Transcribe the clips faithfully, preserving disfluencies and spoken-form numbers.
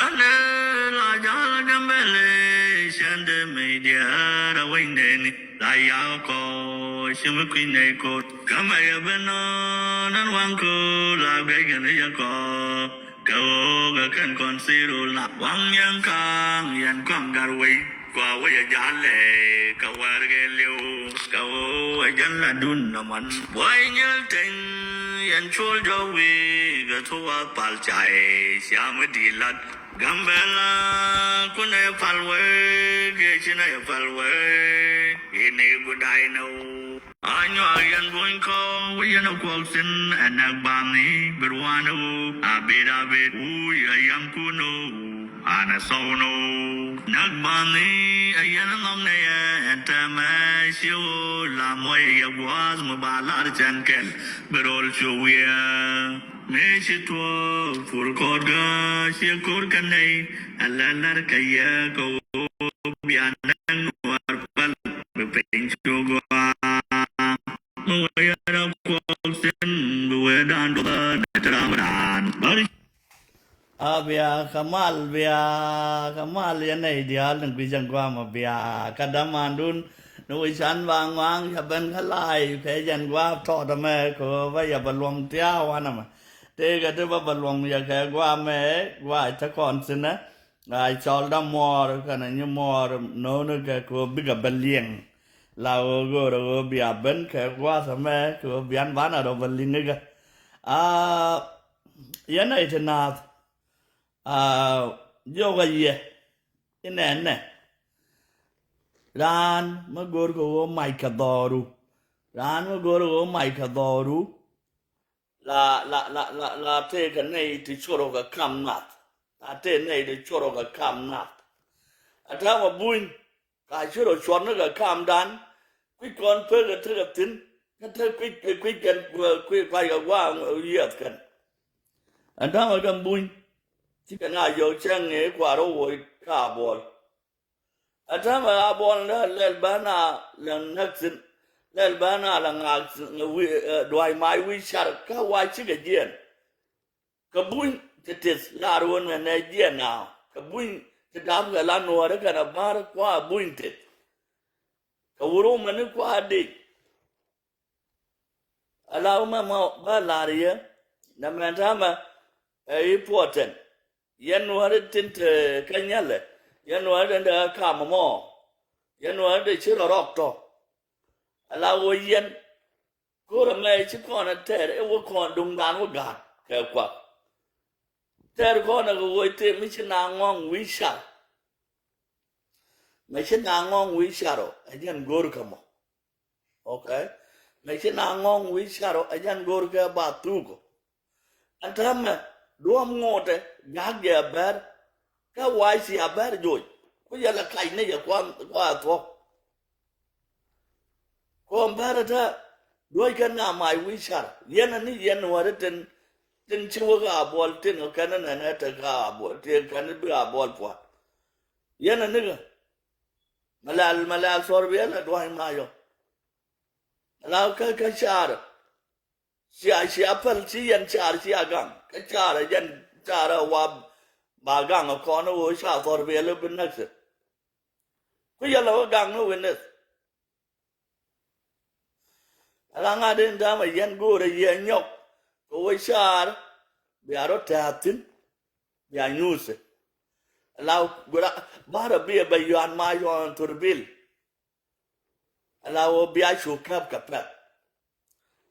Ane la jal Gambɛlɛ cɛn dee mec diɛɛr a wecdɛ ni la yak kɔ ci mi kui̱ nɛy ko̱r. Kä mɛ yɛ ben nɔn ɛn waŋ ko̱r la guic kɛn i̱ yɛ kɔ. Kɛ ɣöö kɛ kɛn kɔn thil rol na waŋ yɛn ka̱a̱ŋ yɛn kɔaŋ gat wec. Kua wec a jalɛ kɛ wɛr kɛ liw kɛ ɣöö a jɛn la dun nɔmɔn. Buɔy nyɛl tɛŋ yɛn col jɔk wi̱i̱ kɛ thok wath pal cay cia mi di̱i̱t lat. Gambɛla kunɛ pal wee kɛ cinɛ pal wee. Ini gudai nɛ wu a nyuak yɛn buny kɔw yɛn a kuɔk thin ɛ nɛk bani bir wan wu a bit a bit wu yɛ yam kun wu. An a sɔw no nak bani a yɛn a ŋɔk nɛ yɛ ɛn tɛmɛ ci wu la muɔy yɛ guath mi ba lar cɛn kɛl. Bi rol cu wiɛ mëë ci tuɔɔk pur kɔɔt gä ci ko̱r kɛ nɛy. Ɛ lɛ lär kɛ yɛ kɛ ɣöö bia näk nuɔɔr päl bi piny cu gɔaa. Mi wä yɛn a kuɔk thin bi wee daan duɔth ni te ram raan bär. A bia kɛ mal bia kɛ mal yɛn nɛy diaal ni guic ɛn guam a bia kɛ dämandun. Ni wi̱c an ba ŋuaŋ cɛ ben kä la̱a̱c kɛ jɛn gua̱a̱p tɔɔt ɛmɛ kɛ ɣöö bä yɛ bɛ luɔ̱ŋ thia̱a̱ wanɛ mɛ. Tëëkɛ ti bä bɛ luɔ̱ŋ yɛ kɛ gua̱a̱p mɛ gua̱a̱c te kɔn thi̱nɛ. A cɔl dämuɔɔr kɛnɛ nyimuɔɔr no̱o̱nikɛ kɛ ɣöö bikɛ bä liɛŋ. La ɣöö göörä ɣöö bia ben kɛ gua̱a̱th ɛmɛ kɛ ɣöö bian banɛ rɔ bä li̱ŋ ikɛ. A yɛn nɛy ti naath. A jiɔkä yɛ inɛnɛ. Raan mi go̱o̱r kɛ ɣöö mac kɛ dhɔru. Raan mi go̱o̱r kɛ ɣöö mac kɛ dhɔru. La la la la la tëëkɛ nɛy ti corɔ kɛ kam nath. La tëë nɛy ti corɔ kɛ kam nath. A ta̱a̱ ma buny ka ci rɔ cuɔt ni kɛ kamdan. Kui̱c kɔn pek kɛ tekɛ thi̱n kä te kui̱c kui̱c kɛn kui̱ kuac kɛ gua̱a̱ŋ yiɛth kɛn. Ɛn täämɛ kɛn buny ci kɛn a yɔk cäŋ ŋëë kuaar rɔ woc kä Abuɔl. Ɛn täämɛ Abuɔl ni lɛl bä na lɛ näk thi̱n lɛl bä na lɛ ŋaak thi̱n wi̱i̱ dua̱a̱c mac wi̱i̱ car kä wa cikɛ jiɛɛn. Kɛ buny ti tith lar ɣöö nɛnɛ jiɛn na kɛ buny ti dap kɛ la nuɔɔri kɛnɛ ba̱r kua buny tith. Kɛ wur wumɛ ni kua dic. Ala wumɛ mɔ bä lar yɛ nɛ mɛn tamɛ ɛ i̱ puɔtɛn. Yɛn nuɔɔri tin te kä nyälɛ yɛn nuɔɔri tin te kä kamɛ mɔ. Yɛn nuɔɔri ti ci rɔ rɔk tɔ. Ala wä yɛn Ko̱r ɛmɛ ci kɔn ɛ tɛr ɛ wä kɔn duŋdan wä ga̱a̱n kɛ kuak. Tɛr kɔn ɛ kɛ woc tëë mi ci na ŋɔ̱ŋ wi̱i̱ car. Mɛ ci na ŋɔ̱ŋ wi̱i̱ car ɔ ɛ jɛn go̱o̱r kɛ mɔ. Ok. Mɛ ci na ŋɔ̱ŋ wi̱i̱ car ɔ ɛ jɛn go̱o̱r kɛ ba thuk ɔ. Ɛn täämɛ duɔ̱ɔ̱m ŋo̱o̱tɛ ga̱a̱k jɛ a bɛr. Kä wa̱a̱ ci a bɛr joc ku yɛl a kac ni jɛ kua̱ kua̱ a thuɔ̱k. Kɔn bärä tä duɔ̱c kɛn na mac wi̱i̱ car yɛn ani yɛn wäri tin tin ci wä ka buɔl tin kɛn nɛn ɛ te ka buɔl tin kɛn bi a buɔl puɔt. Yɛn ani kɛ mɛ lal mɛ lal thɔr bi ɛn a dua̱c mac ɔ. Mɛ lal kä kä car. Cia cia päl ci yɛn car cia gaŋ kä car yɛn car a wa ba gaŋ a kɔn a wä ca thɔr bi ɛl bi näk thil. Ku yɛl a wä gaŋ ni witness. Ala ŋa̱t in dämɛ yɛn go̱o̱rɛ yɛ nyɔk kɛ wä caar bia rɔ tɛ̈th thi̱n bia nyuuthɛ. Ala gura barɛ biɛ bɛ yuan ma yɔn thurbil. Ala wä bia cu käp kɛ pɛth.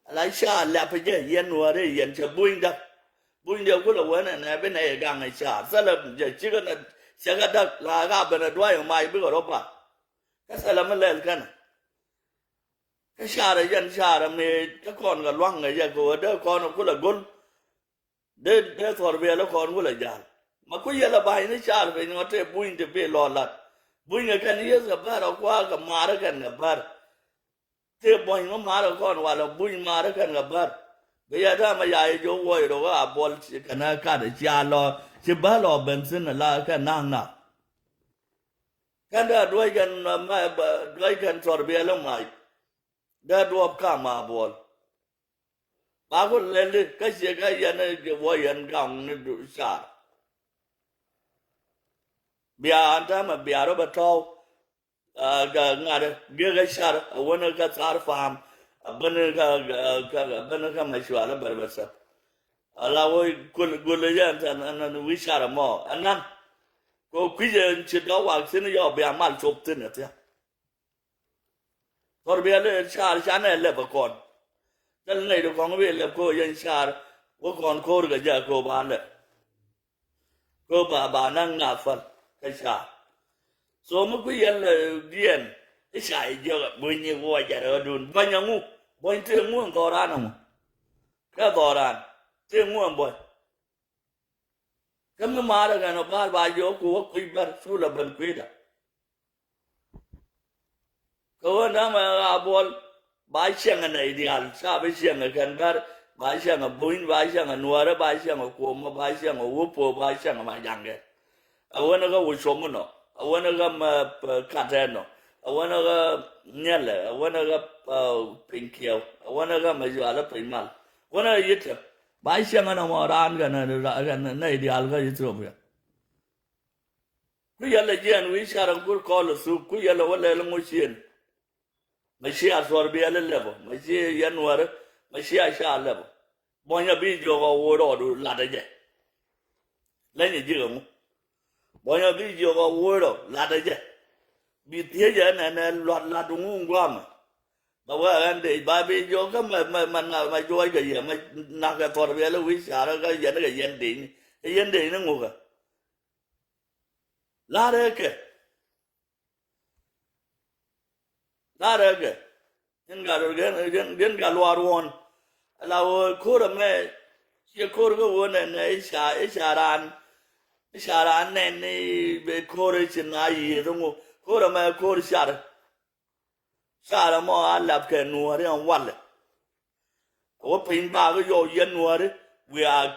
Ala caar lɛpɛ jɛ yɛn wä rɛ yɛn cɛ buny däk. Buny däk kulɛ wä nɛ nɛ bi nɛ yɛ gaŋ ɛ caar thilɛ jɛ cikɛ nɛ cɛ kɛ däk la ka ben ɛ duay ɛ mac bikɛ rɔ bar. Kä thilɛ mi lɛl kɛnɛ. Kä carɛ yɛn carɛ mëë kä kɔn kɛ lua̱ŋ kɛ yɛ kɛ ɣöö dee kɔn kulɛ go̱l. Dee dee thɔr biɛl kɔn kulɛ ja̱l. Ma ku yɛl a ba̱ny ni car piny ɣɔt tëë buny ti bi lɔ lat. Buny kɛ kɛn yieth kɛ bär ɔ kua̱a̱k kɛ ma̱a̱r kɛn kɛ bär. Tëë buɔ̱ny mi ma̱a̱r kɔn walɛ buny ma̱a̱r kɛn kɛ bär. Bi yɛ dämɛ ya yɛ jɔk wuɔc rok a buɔl ci kɛn a kat cia lɔ ci bä lɔ ben thi̱n la kɛn na̱a̱ŋ na̱a̱ŋ. Kɛn dee duɔ̱c kɛn ma duɔ̱c kɛn thɔr biɛl mac. Dee duɔ̱p kam a buɔl. Ba ku lɛli kä ciɛ kä yɛn wä yɛn gaŋ ni car. Bia an täämɛ bia rɔ bɛ tɔ̱w. Aa, ŋa̱t gek ɛ car ɛ wänä kä Thar Pam, ɛ bänä kä, kä, kä, ɛ bänä kä Macual ɛ bɛr bɛ thäp. Ala wä gol, gol ɛ yɛn tɛn ɛn, ɛn wi̱i̱ car ɛmɔ ɛnan. Kɛ kui̱c ɛn ci dɔ̱k wak thi̱n yɔ bia mal cop thi̱n ɛ thia̱. Thɔr biɛl ɛ car canɛ lɛp ɛ kɔn. Thil nɛy ti kɔŋ bi lɛp kɛ ɣöö yɛn car wä kɔn ko̱o̱r kɛ jɛ kɛ ɣöö ba lɛp. Kɛ ɣöö ba, ba naŋ na päl kɛ car. So mi kui̱ yɛn lɛ diɛn i̱ ca i̱ jiök ɛ buny i̱ wuɔ jɛ rɛwdun buɔ̱ny ɛŋu? Buɔ̱ny tëë ŋu ɛn dhɔran ɛŋu? Kɛ dhɔran tëë ŋu ɛn buɔ̱ny? Kä mi maarä kɛn ɔ ba̱a̱r ba jiök ku wä kui̱ bär cu lɛ ben kui̱dä. Kɛ ɣöö näämɛ Abuɔl ba ciɛŋ ɛ nɛy diaal, ca bi ciɛŋ ɛ kɛn bär, ba ciɛŋ ɛ buny, ba ciɛŋ ɛ nuäärä, ba ciɛŋ ɛ kuɔmä, ba ciɛŋ ɛ wupo, ba ciɛŋ ɛ majaŋkɛ. Ɛ wänä kä wucom inɔ, ɛ wänä kä mɛ, ɛ, katɛ inɔ, ɛ wänä kä nhiɛlɛ, ɛ wänä kä, ɛ, piny kiɛw, ɛ wänä kä mɛ yualä piny mal, wänä kä yi̱tɛ. Ba ciɛŋ ɛn ɛmɔ raan kɛn, kɛn nɛy diaal kä Ethiopia. Ku yɛlɛ jiɛn wi̱i̱ car ɛn kur kɔl ɛ thuk, ku yɛlɛ wä lɛl ŋuciën. Mɛ cia thuɔr biɛl ɛ lɛpɔ, mɛ cia yɛn nuäärä, mɛ cia ca lɛpɔ. Buɔ̱nyä bi jiök ɛ woc rɔɔdu latdä jɛ. Leny ɛ ji̱ kɛ ŋu? Buɔ̱nyä bi jiök ɛ woc rɔ latdä jɛ. Bi thiecɛ ɛn ɛn ɛ luat lat ŋu gua̱a̱mɛ. Bɛ wee ɛn dec ba bi jiök kä mɛ, mɛ, mɛ, mɛ juɔc kɛ yɛ, mɛ nak kɛ thuɔr biɛl ɛ wi̱i̱ car kä yɛn kɛ yɛn decni. Ɛ yɛn decni ŋukɛ. La̱rɛ kɛ. La̱rɛ kɛ. Ji̱n gat, ji̱n, ji̱n gat luaar wuɔ̱n. Ala ɣöö ko̱r ɛmɛ ciɛ ko̱r kä ɣöö nɛnɛ i̱ ca, i̱ ca raan, i̱ ca raan nɛn i̱ ben ko̱r i̱ ci na yiëëth ɛŋu. Ko̱r ɛmɛ ko̱r car. Car ɛmɔ a lap kɛ nuɔ̱ɔ̱ri ɛn walɛ. Wä piny bak yɔw yɛn nuääri wiaa.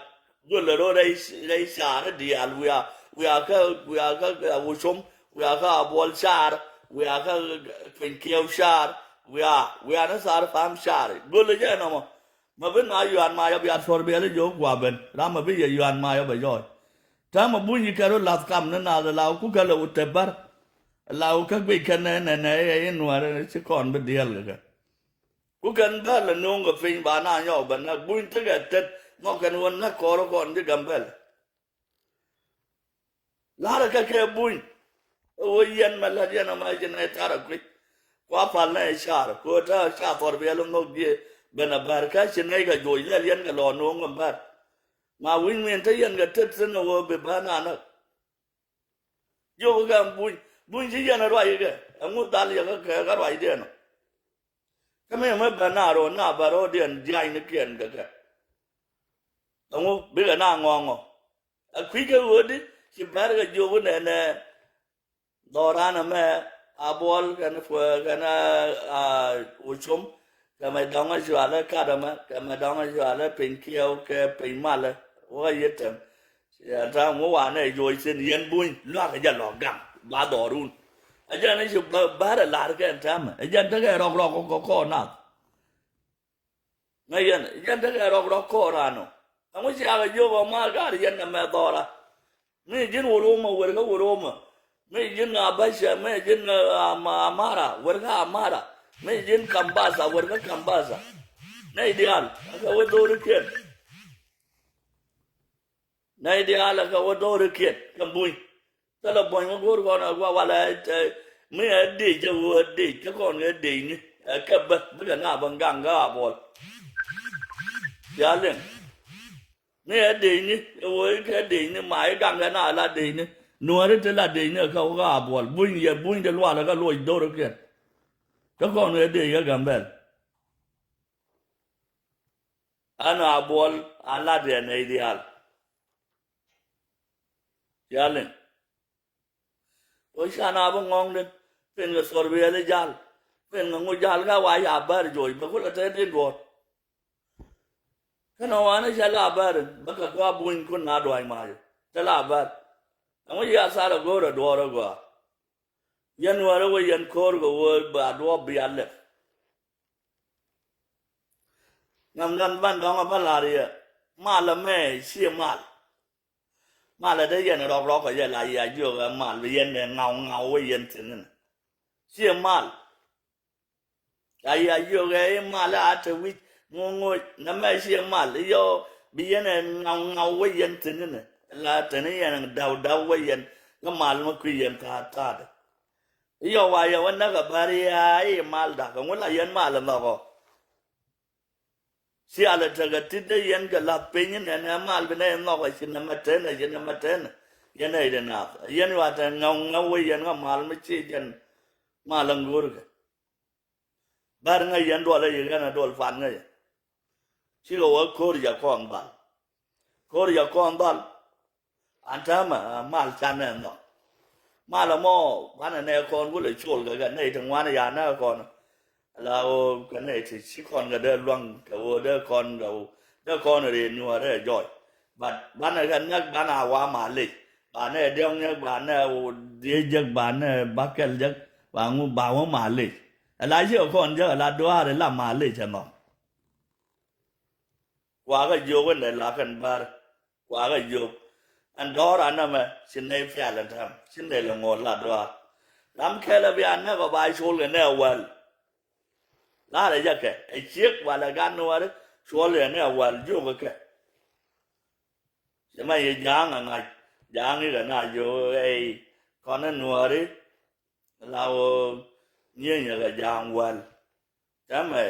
Jolɛ rɔ rɛy, rɛy car diaal wiaa, wiaa kä, wiaa kä, ɛ, wucom, wiaa kä Abuɔl car, wiaa kä piny kiɛw car, wiaa, wiaa ni Thar Pam car. Golɛ jɛ nɔmɔ. Mɛ bi na yuan ma yɔ bia thuɔr biɛli jiök kua ben. Ram mɛ bi yɛ yuan ma yɔ bɛ jɔɔc. Täämɛ buny yi kɛ rɔ lath kam ni nath la ku kɛ lɛ wut te bär. La ku kä guic kɛ nɛ nɛ nɛ yɛ in nuääri ci kɔn bi diɛl kɛ kɛ. Ku kɛn bä lɛ no̱o̱ŋ kɛ piny ba na nyɔk bɛ näk buny tekɛ tet nhɔk kɛn wä näk kɔɔr kɔn ji̱ Gambɛl. La̱rä kɛ kɛ buny. Ɛ wä yɛn mɛ lät yɛn ɛmɛ ji̱ nɛ tarɛ kui̱. Kua pal nɛ car kɛ wä te car thɔr biɛl nhɔk ji̱ ben ɛ bär kä ci nɛy kɛ juɔc lɛl yɛn kɛ lɔ no̱o̱ŋ kɛ bär. Ma wi̱ny min te yɛn kɛ tet thi̱n ɛ wä bi bä na näk. Jiök kɛ buny, buny ci yɛn ruac kɛ ɛŋu dhal yɛ kä kɛ kä ruacdiɛn ɔ. Kä mi mɛ bɛ na ro̱o̱ na bɛ ro̱o̱diɛn diaacnikiɛn kɛ kɛ. Ɛŋu bikɛ na ŋɔ̱ɔ̱ŋɔ. Ɛ kui̱ kɛ ɣöödi ci bɛr kɛ jiök nɛnɛ. Dhɔran ɛmɛ Abuɔl kɛn puɛ kɛn a wucom. Kɛ mɛ dɔŋ a cualɛ kat ɛmɛ kɛ mɛ dɔŋ a cualɛ piny kiɛw kɛ piny malɛ wä yɛ tɛm. Yɛn ta̱a̱ ŋu wanɛ joc thi̱n yɛn buny lua̱k jɛ lɔ gaŋ ba dhɔrun. Ɛ jɛn i̱ ci bä-, bär ɛ la̱r kɛn täämɛ ɛ jɛn tekɛ rɔk rɔk kɔ kɔ nath. Ŋäc yɛn ɛ jɛn tekɛ rɔk rɔk kɔ ran ɔ. Ɛŋu ciakä jiök ɔ ma ga̱r yɛn ɛmɛ dhɔra. Mi ji̱n Oromɔ wër kä Oromɔ. Mi ji̱n Abaca, mi ji̱n, ah, Ama-, Amara wër kä Amara. Mi ji̱n Kambasa wër kä Kambasa. Nɛy diaal ɛ kɛ wä dho̱rikiɛn. Nɛy diaal ɛ kɛ wä dho̱rikiɛn kɛ buny. Thilɛ buɔ̱ny kä go̱o̱r kɔn ɛ gua walɛ ɛ, ɛ, mi ɛ dec ɛ ɣöö ɛ dec kä kɔn kɛ decni ɛ kɛ bä bikɛ na bä gaŋ kä Abuɔl. Diaal liŋ. Mi ɛ decni ɛ ɣöö i̱ kɛ decni ma i̱ gaŋ kɛ na la decni. Nuääri ti la decni ɛ kɛ wä kä Abuɔl buny yɛ buny ti lualɛ kä luɔc dho̱rikiɛn. Kä kɔn kɛ dec kä Gambɛl. An Abuɔl an lat yɛ nɛy diaal. Diaal liŋ. Ɣöö can a bi ŋɔ̱ŋdɛ pen kɛ thɔr biɛli jal. Pen kɛ ŋu jal ka wa ya bär joc bɛ kulɛ te din duɔ̱ɔ̱r. Kä nɔ wanɛ cɛ la bär bä kɛ kua buny kun na duac mac. Cɛ la bär. Ɛŋu ya thal ɛ go̱o̱r ɛ duɔ̱ɔ̱r ɛ gɔaa. Yɛn wärä wä yɛn ko̱o̱r kɛ wä ba duɔ̱ɔ̱p bia lɛp. Ŋa̱m dan ban dɔ̱ŋ a bä la̱r yɛ mal ɛmɛ ciɛ mal. Malɛ dee yɛn rɔk rɔk kɛ jɛ la yia jiök ɛ mal bi yɛn ɛ ŋaw ŋaw wä yɛn thi̱n ni. Ciɛ mal. La yia jiök ɛ i̱ mal ɛ a te wi̱c ŋo̱o̱ŋ ŋo̱o̱c nɛmɛ ciɛ mal i̱ yɔ bi yɛn ɛ ŋaw ŋaw wä yɛn thi̱n ni. La te ni yɛn daw daw wä yɛn kä mal mi kui̱ yɛn thaat thaat. I̱ yɔ wa yɛ wä näk ɛ bär yia i̱ mal dak ɛ ŋu la yɛn mal ɛ nhɔk ɔ. Cialɛ tekɛ ti̱t dee yɛn kɛ la̱th piny nɛn ɛ mal bi nɛy nhɔk ɛ ci nɛmɛ tenɛ ci nɛmɛ tenɛ. Yɛn nɛy di naath yɛn yuatɛ ŋäw ŋäw wee yɛn kä mal mi ci jɛn mal ɛ ŋo̱o̱rkɛ. Bär ŋäc yɛn duɔl ɛ yik ɛn ɛ duɔl pan ŋäc ɛ. Cikɛ wä ko̱r jɛ kɔn bal. Ko̱r jɛ kɔn dhal. An täämɛ mal canɛ nhɔk. Mal ɛmɔ banɛ nɛ kɔn kulɛ col kɛ kɛ nɛy ti ŋuan ya nɛ kɔn. La ɣöö kɛ nɛy ti ci kɔn kɛ dee luaŋ kɛ ɣöö dee kɔn kɛ ɣöö dee kɔn rëë nuɔɔrɛ jɔɔc. But banɛ kɛ näk banɛ a wa malic. Banɛ diɔ̱k nyäk banɛ ɣöö diee jek banɛ bakɛl jek ba ŋu ba wä malic. Ɛ la ci kɛ kɔn jek ɛ la duaar ɛ la malic ɛ nhɔk. Kuakä jiök in dee la kɛn bär. Kuakä jiök ɛn dɔ̱ɔ̱r anɛmɛ ci nɛy pial ɛn tɛm ci nɛy lɛ ŋo̱o̱r la duaar. Ram kɛl ɛ bia näk ɔ ba col kɛ nɛ wäl. La̱rɛ jɛ kɛ ɛ ciek walɛ gat nuɔ̱ɔ̱ri col kɛ nɛ wäl jiök kɛ. Cɛ mɛ yɛ ja̱a̱ŋ ɛ ŋa̱c ja̱a̱ŋ ikɛ na jiök ɛ kɔn ɛ nuɔ̱ɔ̱ri. La ɣöö nyieenyɛ kɛ ja̱a̱ŋ wäl. Täämɛ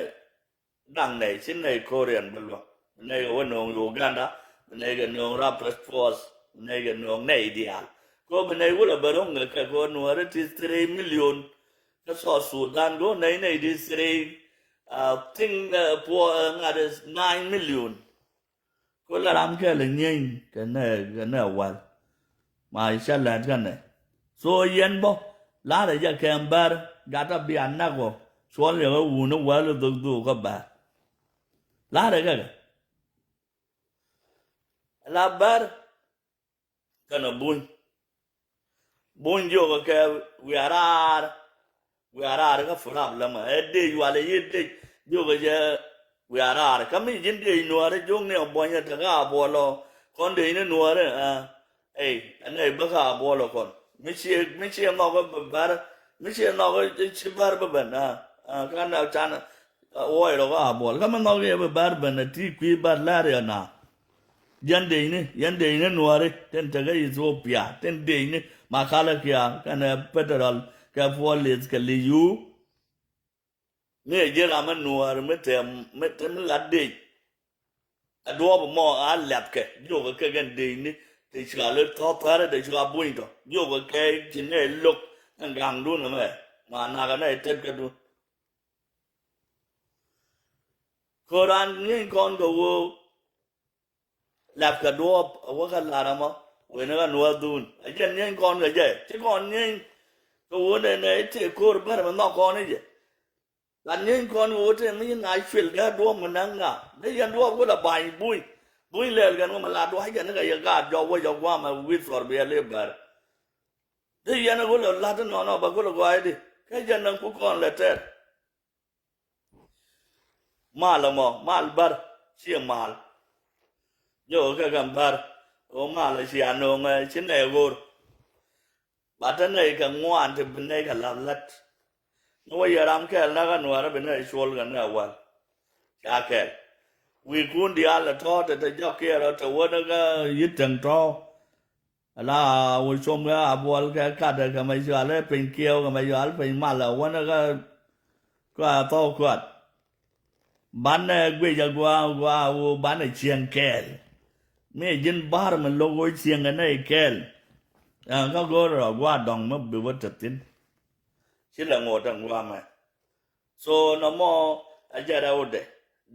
da̱ŋ nɛy ci nɛy ko̱riɛn bi luäŋ. Bi nɛy kɛ wä nööŋ Uganda, bi nɛy kɛ nööŋ Rapid Force, bi nɛy kɛ nööŋ nɛy diaal. Kɛ ɣöö bi nɛy wulɛ bɛ ro̱ŋ kɛ kɛ kɛ ɣöö nuɔ̱ɔ̱ri ti three million. Kä South Sudan kɛ ɣöö nɛy nɛy ti three, uh, thing, uh, puɔ, uh, ŋa̱t is nine million. Ko la ram kɛl ɛ nyieny kɛ nɛ kɛ nɛ wäl. Ma cä lät kɛ nɛ. So yɛn bä la̱rä jɛ kɛm bär gat a bia nak ɔ cuɔl yɛ kä wun ɛ wäl ɛ dhok dhok kä bär. La̱rä kɛ kɛ la bär kɛnɛ buny. Buny jiökä kɛ wiaa raar. Wiaa raar kä problem ɛ dec walɛ yi dec jiökä jɛ wiaa raar. Kä mi ji̱n dec nuäärä jiökni ɛ buɔ̱nyä tekä a buɔlɔ kɔn dec ni nuäärä. Ey ɛn ɛ bäkä a buɔlɔ kɔn mi ciɛ mi ciɛ nhɔk bär mi ciɛ nhɔk ci bär bä ben. Kä nɛ can wuɔc rɔ kä a buɔl kä mi nhɔk yɛ bä bär ben ɛ ti kui̱ bär lɛr yɛ na. Yɛn decni yɛn decni nuääri tin tekä Ethiopia tin decni makalɛ kiaar kɛnɛ federal kɛ puɔl lieth kɛ liyu. Mi ɛ ji̱ ram mi nuääri mi te mi te mi la dec. Ɛ duɔɔp mɔ a lɛpkɛ jiökɛ kɛ kɛn decni ti cɔal i̱ tɔ̱ thäri ti cua buny tɔ jiökɛ kɛ ci nɛ lo̱k ɛn ga̱ŋdun ɛmɛ ma nakɛ nɛ tet kɛ dun. Ko̱ran ŋi̱ny kɔn kɛ woo. Lap kɛ duɔɔp a wä kä lar ɛmɔ wen ɛ ɣän wä dhun a jɛn nyieeny kɔn kɛ jɛ ci kɔn nyieeny. Kɛ wun ɛ nɛ i̱ tëë ko̱r bär mi nhɔk kɔn i̱ jɛ. Lat nyieeny kɔn kɛ wun tëë mi na cuil kɛ duɔɔp mi näk ŋa dee yɛn duɔɔp wä la ba̱ny buny. Buny lɛɛl kɛn wä mi la dua̱c kɛn kɛ yɛ gaat jɔk wä jɔk gua̱a̱m ɛ wi̱i̱ thɔr bi ɛ lëë bär. Dee yɛn ɛ wä la la̱t inɔnɔ bɛ wä la gɔaaydɛ kɛ jɛn näŋ ku kɔn lɛ tɛr. Mal ɛmɔ mal bär ciɛ mal. Jɛ ɣöö kɛ kɛn bär ɣöö mal ɛ cia nööŋɛ ci nɛy ɣöör. Ba te nɛy kɛ ŋuan ti bi nɛy kɛ la̱th lät. Ni wä yɛ ram kɛɛl näk kä nuäärä bi nɛy cuɔl kɛ nɛy wäl. Ca kɛɛl wi̱i̱kun diaal ɛ tɔ̱ te te jɔk kiɛ rɔ te wä ni kä yi̱t teŋ tɔ̱. Ala wä com kɛ a buɔl kɛ kat kɛ mɛ cual ɛ piny kiɛw kɛ mɛ cual piny mal ɛ wänä kä kua thɔw kuat. Banɛ guic a gua gua wä banɛ cieŋ kɛɛl. Mi ji̱n ba̱r mi lo̱k wä cieŋ kɛ nɛy kɛɛl. Ɛn kä go̱o̱r rɔ gua dɔŋ mi bi wä te thi̱n. Ci lɛ ŋot ɛn gua mɛ. So nɔmɔ a jɛ rɛwdɛ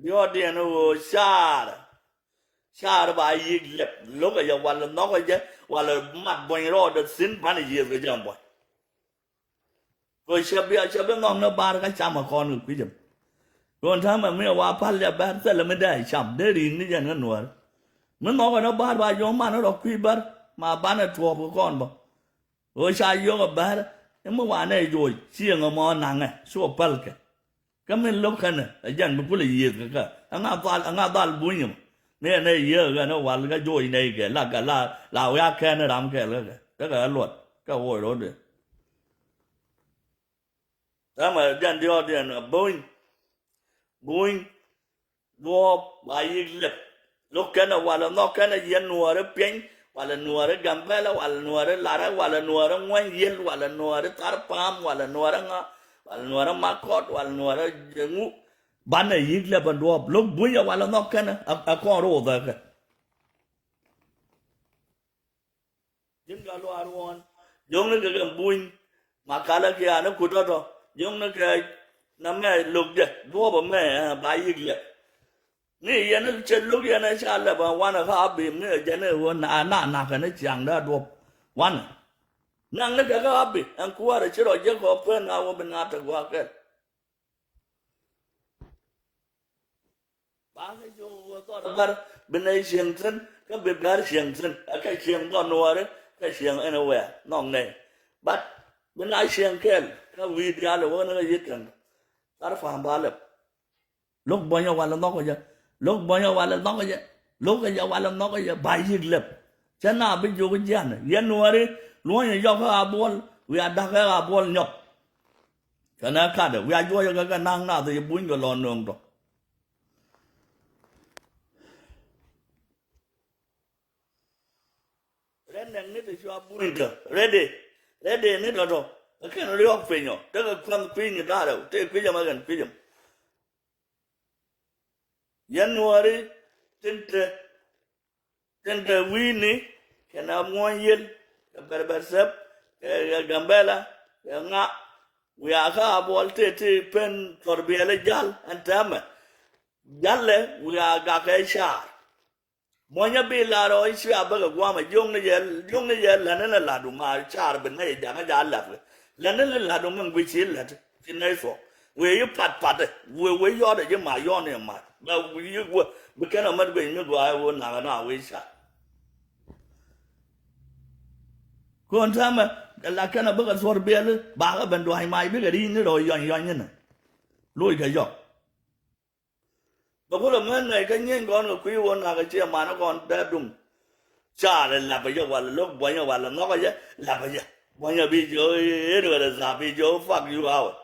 diɔ̱ɔ̱diɛn ɣöö caar. Caar ba yiëk liɛp lo̱kɛ jɛ walɛ nhɔkɛ jɛ walɛ mat buɔ̱ny rɔɔdɛ thi̱n banɛ yiëth kɛ jɛ buɔ̱ny. Kɛ cɛ bi a cɛ bi nhɔk ni bar kä camɛ kɔn kɛ kui̱cä. Kɔn ta̱mɛ mi wa pal jɛ bär thilɛ mi dee cam dee ri̱i̱ŋ ni jɛn kä nuäär. Mi nhɔkɛ ni bar ba jɔ̱ɔ̱ŋ man rɔ kui̱ bär ma banɛ tuɔɔp kɛ kɔn bä. Ɣöö ca yio̱k ɛ bär i̱ mi wanɛ joc cieŋ ɛmɔ naŋɛ cu ɛ pälkɛ. Kä min lo̱k kɛnɛ ɛ jɛn bi kulɛ yiëëth kɛ kä ɛŋa dhal ɛŋa dhal buny ɛmɔ. Ni ɛn ɛ yiëë kɛ ni wal kä joc nɛy kɛ la kɛ la la wiak kɛn ni ram kɛl kä kɛ kä kɛ luɔt kɛ woc ro̱dɛ. Täämɛ jɛn diɔ̱ɔ̱kdiɛn buny buny duɔ̱ɔ̱p ba yiëk lɛp. Lo̱k kɛn ɛ walɛ nhɔk kɛn ɛ yɛn nuɔɔri piɛny walɛ nuɔɔri Gambɛlɛ walɛ nuɔɔri Larɛ walɛ nuɔɔri Ŋuɛny Yiël walɛ nuɔɔri Thar Pa̱a̱m walɛ nuɔɔri ŋa walɛ nuɔɔri Makɔt walɛ nuɔɔri Jeŋu. Banɛ yi̱k lɛ bä duɔ̱ɔ̱p lo̱k bunyɛ walɛ nhɔk kɛnɛ a kɔn ro̱o̱ dhäkɛ. Ji̱n ka luaar ɣɔ̱ɔ̱n jo̱ŋni kɛ kɛ buny ma kalä kiaani kut tɔ̱tɔ̱ jo̱ŋni kɛ na mɛ lo̱k jɛ duɔ̱ɔ̱p mɛ ba yi̱k lɛ. Ni yɛn cɛ lo̱k yɛn ca lɛ bä wanɛ ka bi mi jɛn ɛ ɣöö na na kɛn ciaŋdä duɔ̱ɔ̱p wanɛ. Naŋni kɛ ka bi ɛn kuäärɛ ci rɔ jɛ kɔ pen a wä bi na te gua̱a̱k kɛl. Ba kɛ jiök wä thɔr bär bi nɛy cieŋ thi̱n kä bi bär cieŋ thi̱n ɛ kɛ cieŋ dhɔn nuɔɔri kɛ cieŋ anywhere nhɔk nɛy. But bi na cieŋ kɛl kä wi̱i̱ diaal wä ni kɛ yi̱t kɛn thar pa̱a̱m ba lɛp. Lo̱k buɔ̱nyɛ walɛ nhɔk kɛ jɛ. Lo̱k buɔ̱nyɛ walɛ nhɔk kɛ jɛ. Lo̱k kɛ jɛ walɛ nhɔk kɛ jɛ ba yi̱k lɛp. Cɛ na bi jiök jian yɛn nuɔɔri luɔ̱nyɛ yɔk kä a buɔl wiaa da̱k kä a buɔl nyɔk. Kɛnɛ katdɛ wiaa juɔcɛ kɛ kɛ na̱a̱ŋ nath yɛ buny kɛ lɔ nööŋ tɔ. Rɛn nɛŋ ni ti cua buny tɔ rɛdɛ rɛdɛ ni tɔtɔ. Ɛ kɛn riɔk piny ɔ tekɛ kua̱nh piny ni da̱rɛ te kui̱c ɛmɛ kɛn kui̱c ɛm. Yɛn nuɔɔri tin te tin te wi̱i̱ni kɛn a muɔ̱ɔ̱ny yiël kɛ bɛrbɛr thɛp kɛ Gambɛla kɛ ŋa. Wiaa kä a buɔl tëë ti pen thɔr biɛl jal ɛn tɛmɛ. Jalɛ wiaa gakɛ car. Muɔnyä bi lar ɔ i̱ cia bäkɛ guamɛ jiökni yɛ jiökni yɛ lätni ni latdu ma car bi nɛy jakä ja latkɛ. Lätni ni latdu min guic ci lät ci nɛy thuɔk wëë yi pat patɛ wëë wëë yɔtdɛ ji̱ ma yɔn i̱ mat bɛ yi wä bi kɛn ɛ mät guic mi gua̱a̱ wä nakä na wëë car. Kɔn täämɛ la kɛn a bikɛ thuɔr biɛli bakä ben dua̱ny mac bikɛ ri̱i̱ni rɔ yɔny yɔny inɛ. Loc kɛ yɔk. Bɛ kulɛ män nɛy kä nyieny kɔn kɛ kui̱ wä nakä ciɛ man kɔn dee duŋ. Car ɛ lapɛ jɛ walɛ lo̱k buɔ̱nyɛ walɛ nhɔkɛ jɛ lapɛ jɛ buɔ̱nyɛ bi jiö in wɛlɛ dhap bi jiö fuck you out.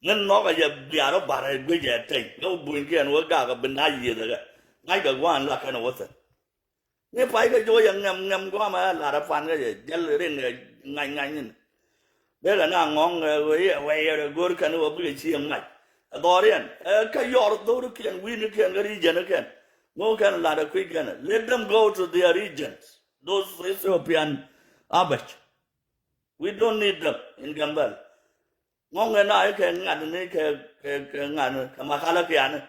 Ŋän nhɔkɛ jɛ biaar wä barɛ guic jɛ teny kä wä bunykiɛn wä gakɛ bi nac yiethɛ kɛ ŋa̱ckɛ gua̱a̱n la kɛn wä thɛn. Ni pay kɛ jo̱o̱c ɛ ŋɛm ŋɛm guamɛ ɛ lar ɛ pan kä jɛ jäl rin ɛ ŋa̱c ŋa̱c nyin. Bekɛ na ŋɔ̱ŋ ɛ wee ɛ wee ɛ go̱r kɛn ɛ wee bikɛ ci ɛ ŋa̱c. Ɛ dhɔriɛn ɛ kä yɔr dhorikiɛn wi̱i̱nikiɛn kä regionkiɛn. Ŋo̱o̱kɛn ɛ lar ɛ kui̱ kɛn ɛ let them go to their regions. Those Ethiopian Abac. We don't need them in Gambel. Ŋɔŋɛ na ikɛ ŋa̱t ni kɛ kɛ kɛ ŋa̱t ni kɛ Makalakia ni.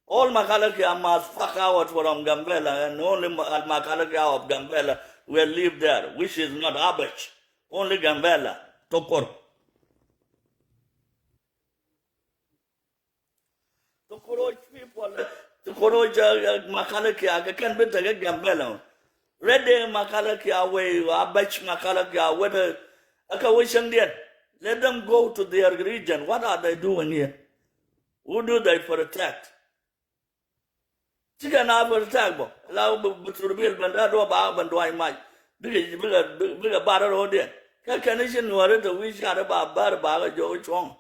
All Makalakia must fuck out from Gambela and only Ma- Makalakia of Gambela will live there, which is not Abac. Only Gambela. Tokor. Tokoroc people. Tokoroc Makalakia kɛ kɛn bi tekɛ Gambela. Rɛdɛ Makalakia wee Abac Makalakia wee ɛ kɛ wee cäŋdiɛn. Let them go to their region. What are they doing here? Who do they protect? Cikɛ na protect bɔ la bi thur bil ben da duɔ ba ben duany mac. Bikɛ bikɛ bikɛ bar ro̱o̱diɛn kɛ kɛn i̱ ci nuɔri te wi̱i̱ car ba bar ba kɛ jɔk cuɔ̱ŋ.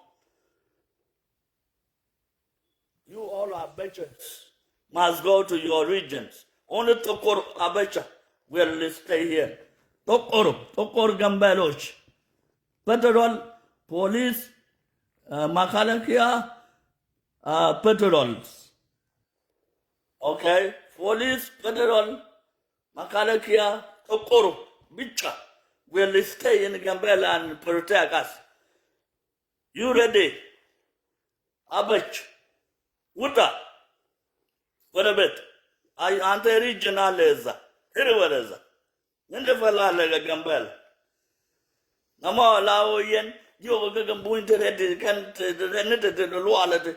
You all are Abachas must go to your regions. Only Tokor Abacha will stay here. Tokor, Tokor Gambelos. Federal police, uh, Makalakia, uh, federals. Okay, police, federal, Makalakia, Tokor, Bicha will stay in Gambela and protect us. You ready? Abac. Wuta. Wala bet. Ay ante regional leza. Hiri wala za. Nende fa la lega Gambel. Nama la o yen. Yo ko ke buny te redi kan te redi te te luala te.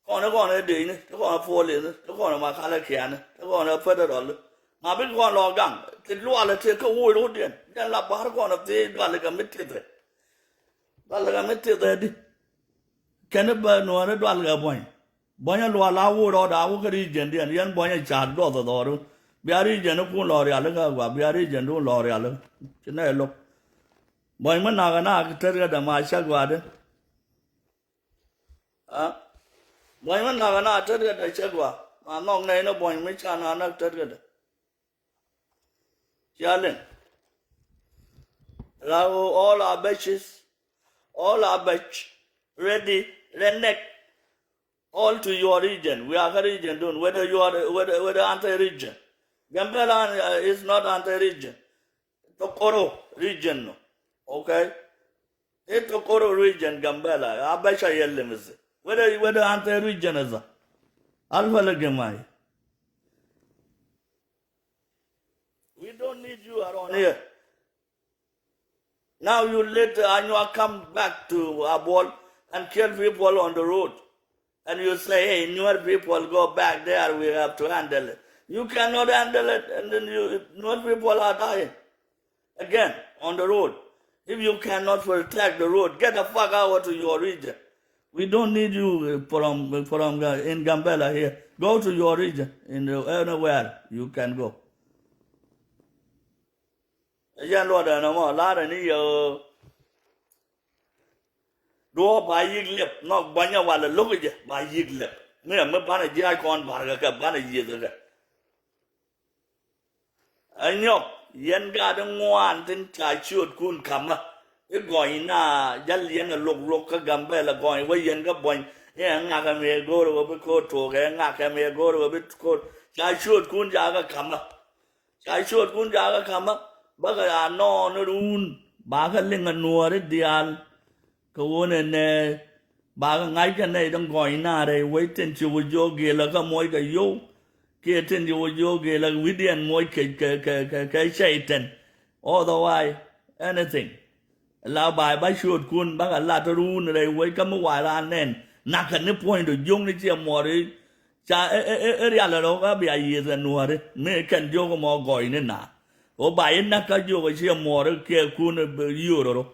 Kɔn kɔn ɛ dec ni te kɔn ɛ puɔl ni te kɔn ɛ Makalakia ni te kɔn ɛ federal ni. Ma bi kɔn lɔ gaŋ te lualɛ te kä woc rot diɛn diɛn la bar kɔn ɛ thii dualɛ kɛ mi tithɛ. Dualɛ kɛ mi tithɛ di. Kɛn bä nuɔ̱ɔ̱rɛ dualɛ kɛ buɔ̱ny. Buɔ̱nyä lual a wut rɔɔdɛ a wä kä regiondiɛn, yɛn buɔ̱nyä ca̱r duɔth ɛ dhɔru. Bia region kun lɔ rialikä gua, bia regiondun lɔ rialikä. Ci nɛ lo̱k. Buɔ̱ny mi nakä na tetkädɛ ma cä gua̱dɛ. A buɔ̱ny mi nakä na tetkädɛ cä gua. Ma nhɔk nɛy ni buɔ̱ny mi ca na näk tetkädɛ. Ca liŋ. Raw all our batches, all our batch, ready, redneck, all to your region. We are kä regiondun, whether you are, whether, whether anti region. Gambela, uh, is not anti region. Tokoro region nɔ. Okay? I̱ Tokoro region Gambela, a bɛ ca yɛ limisi. Whether, whether anti region is a. Alfa lɛ gɛmai. We don't need you around here. Now you let Anyuak come back to Abuɔl and kill people on the road. And you say, "Hey, Nuer people, go back there, we have to handle it." You cannot handle it, and then you, Nuer people are dying again on the road. If you cannot protect the road, get the fuck out to your region. We don't need you, uh, from, from, uh, in Gambela here. Go to your region, in, uh, anywhere you can go. Ɛ jɛn luɔtdɛ nɔmɔ, la̱rä ni yɛ ɣöö duɔ̱ɔ̱p ba yi̱k liɛp, nhɔk buɔ̱nyä walɛ lo̱k jɛ ba yi̱k liɛp. Mi ɛ mi banɛ jiac kɔn ba̱rkɛ kɛ, banɛ yiëthkɛ kɛ. Ɛ nyɔk, yɛn gaat i̱ ŋuan tin ca ciöötkun ka̱mä. I̱ gɔ̱ny na jäl yɛn ɛ luɔk luɔk kä Gambela, gɔ̱ny wä yɛn kä buɔ̱ny. I̱ ɛ ŋakɛ mi ɛ go̱o̱r ɛ wä bi ko̱o̱t tuɔɔk, ɛ ŋakɛ mi ɛ go̱o̱r ɛ wä bi ko̱o̱t. Ca ciöötkun ca kɛ ka̱mä. Ca ciöötkun ca kɛ ka̱mä, bäkɛ a nɔɔni ruun, ba kɛ liŋ a nuɔɔri diaal. Kɛ ɣöö nɛnɛ ba kɛ ŋa̱c kɛ nɛy ti gɔ̱ny na rɛy wec tin ci wä jiök gilä kä moc kɛ yio̱w, kiɛ tin ci wä jiök gilä wi̱cdiɛn moc kɛ, kɛ, kɛ, kɛ, kɛ cɛy tɛn. Otherwise, anything. La ba̱a̱c ba ciöötkun, bakɛ lat ruun rɛy wec kä mi wa̱a̱ raan nɛn. Nakä ni puɔ̱nydu jiökni ciɛ muɔri. Ca ɛ, ɛ, ɛ, ɛ rial rɔ kä bia yiëth ɛ nuɔ̱ɔ̱ri. Mi kɛn jiök mɔ gɔ̱ɔ̱cni na. Ɣöö ba yi näk kä jiök ɛ ciɛ muɔri kiɛ kun ɛ bi yiöör rɔ.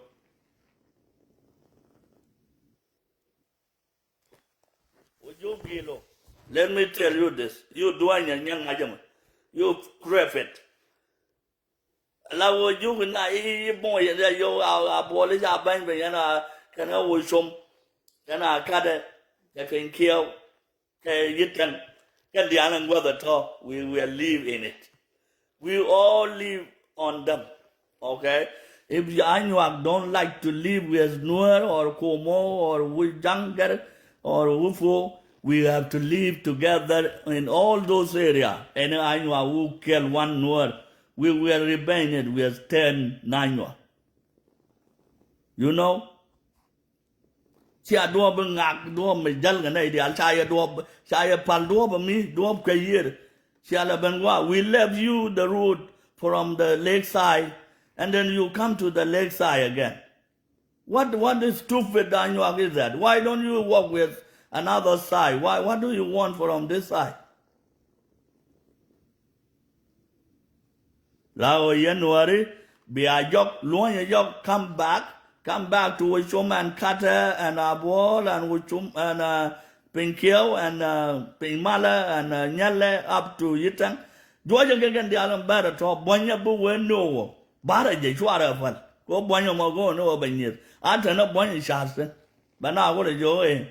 Ɣöö jiök gilɔ. Let me tell you this. You duanyɛ nyɛ ŋa̱cä mɔ. You crap it. La ɣöö jiök na i̱, i̱, i̱ bo̱o̱ yɛn ya yio̱w a, a buɔli ca ba̱ny ben yɛn a kɛn a wä com. Kɛn a katɛ kɛ piny kiɛw. Kɛ yi̱t kɛn kɛn diaal in guäth a tɔ̱. We, we live in it. We all live on them. Okay? If Anyuak don't like to live with Nuer or Komo or Wujangär or Wufo, we have to live together in all those areas. Any Anyuak who kill one Nuer, we will revenge it with ten Anyuak. You know? Cia duɔ̱ɔ̱p bi ŋak, duɔ̱ɔ̱p mi jäl kɛ nɛy diaal, ca yɛ duɔ̱ɔ̱p, ca yɛ pal duɔ̱ɔ̱p mi, duɔ̱ɔ̱p kɛ yiër. Cia lɛ ben gua̱a̱. We left you the road from the lakeside, and then you come to the lakeside again. What, what is stupid Anyuak is that? Why don't you walk with another side? Why, what do you want from this side? La ɣöö yɛn Nuääri bia jɔk, luɔ̱nyɛ jɔk, come back, come back to Wecom and Katɛ and Abuɔl and Wecom and, uh, Piny Kiɛw and, uh, Piny Malä and, uh, Nyalɛ up to Yitɛŋ. Juɔcɛ kɛ kɛn diaal in bɛr ɛ tɔ̱ buɔ̱nyɛ bi wee ni ɣöö barɛ jɛ cuarɛ päl. Kɛ ɣöö buɔ̱nyɛ mɔ go̱o̱r ni ɣöö bɛ nyieth. A tɛn ɛ buɔ̱ny in ca̱r thi̱n. Bɛ na wä lɛ jɛ ɣöö ëë.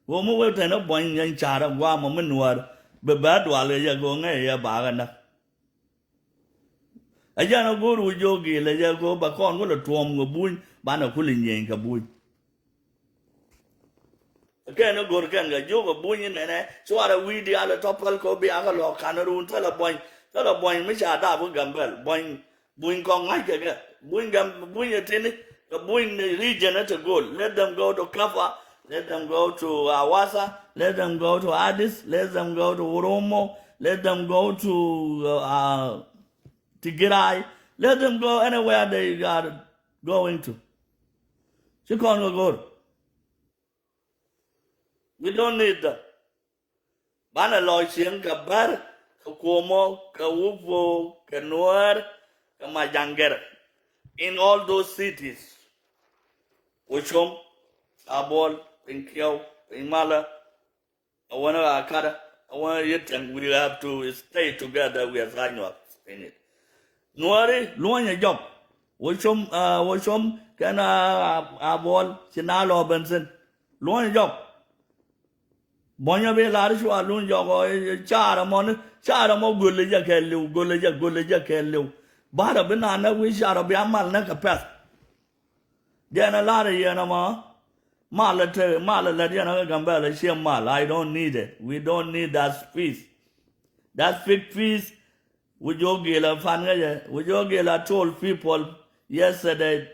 Ɣöö mi wee tɛn ɛ buɔ̱ny in ca̱r ɛ gua̱a̱mɔ mi Nuäär. Bɛ bɛ dual kɛ jɛ kɛ ɣöö ŋäcɛ yɛ bakä näk. Ɛ jɛn ɛ go̱o̱r wi̱c jiök gilɛ jɛ kɛ ɣöö bɛ kɔn kulɛ tuɔ̱ɔ̱m kɛ buny, banɛ kulɛ nyieny kɛ buny. Kɛn ɛ go̱o̱r kɛn kɛ jiök kɛ buny inɛnɛ, cuarɛ wi̱i̱ diaal ɛ tɔ̱ päl kɛ ɣöö bia kɛ lɔ̱ɔ̱k ka̱n run thilɛ buɔ̱ny, thilɛ buɔ̱ny mi ca dap kä Gambɛl, buɔ̱ny, buny kɔŋ ŋa̱c kɛ kɛ, buny Gam-, buny ɛ tini, kɛ buny ni region ɛ te go̱o̱l. Let them go to Kaffa, let them go to Awasa, let them go to Addis, let them go to Oromo, let them go to, uh, Tigray, let them go anywhere they are going to. Ci kɔn kɛ go̱o̱r. We don't need them. Banɛ lɔ cieŋ kɛ Bär, kɛ Kuomo, kɛ Wukpo, kɛ Nuäär, kɛ Majaŋgɛr. In all those cities. Wecom, Abuɔl, Piny Kiɛw, Piny Malä. I wanna, uh, cut. I wanna, you think we have to stay together. We are trying to finish. Nuäri, luɔ̱nyɛ jɔk. Wä com, uh, wä com kɛn a, a, a buɔl ci na lɔ ben thin. Luɔ̱nyɛ jɔk. Buɔ̱nyɛ bi lar cua luny jɔk ɔ, eh, eh, car ɛmɔ ni, car ɛmɔ gölɛ jɛ kɛ liw, gölɛ jɛ, gölɛ jɛ kɛ liw. Barɛ bi na nɛ wi̱i̱ car ɔ bi a mal nɛ kɛ pɛth. Jɛn a lar yɛn ɛmɔ. Mal ɛ te, mal ɛ lät yɛn ɛ Gambɛla ciɛ mal. I don't need it. We don't need that peace. That fake peace. Wi jiök gil a fan ŋäcɛ. Wi jiök gil a told people yesterday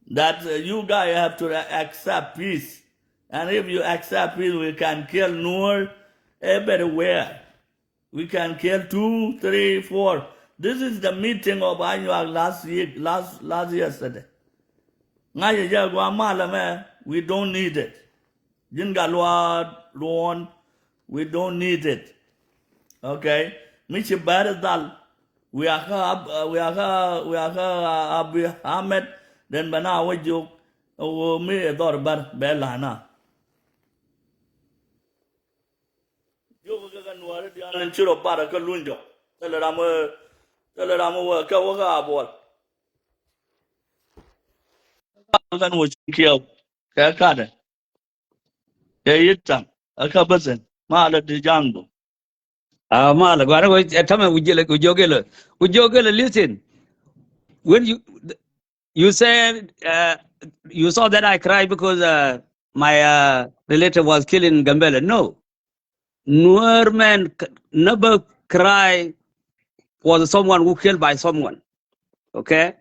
that, uh, you guys have to accept peace. And if you accept peace, we can kill Nuer everywhere. We can kill two, three, four. This is the meeting of Anyuak last year, last, last yesterday. Ŋa̱cä jɛ gua̱a̱ malɛ mɛ, we don't need it. Ji̱n Gatluak Luɔn, we don't need it. Okay? Mi ci bɛr dhal, we are ha, we are ha, we are ha, uh, Abiy Ahmed, then bɛ na wä jiök, wä mi ɛ dhɔr bɛr, bɛ la̱na. Jiök kɛ kɛ Nuäri diaal in ci rɔ barɛ kä luny jɔk. Thilɛ ram wä, thilɛ ram wä kɛ wä kä a buɔl. Kɛ wä ci kiɛw kɛ katɛ. Kɛ yit taŋ ɛ kä bä thin. Malɛ di jaŋdu. Ah, malɛ guarɛ wä ɛ tämɛ wä jiɛlɛ wä jiök ilɛ wä jiök ilɛ, listen. When you, you said, uh, you saw that I cried because, uh, my, uh, relative was killed in Gambela. No. Nuer man c-, never cry for the someone who killed by someone. Okay?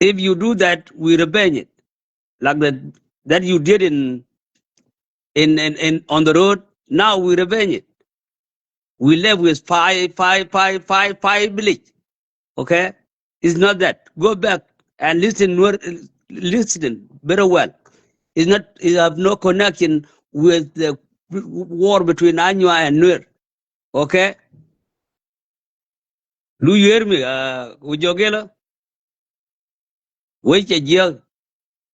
If you do that, we revenge it. Like the, that you did in, in, in, in, on the road, now we revenge it. We live with five, five, five, five, five village. Okay? It's not that. Go back and listen, Nuer, listen very well. It's not, it have no connection with the war between Anyuak and Nuer. Okay? Do you hear me? Uh, wä jiök ilɛ. Wee cɛ jiäk.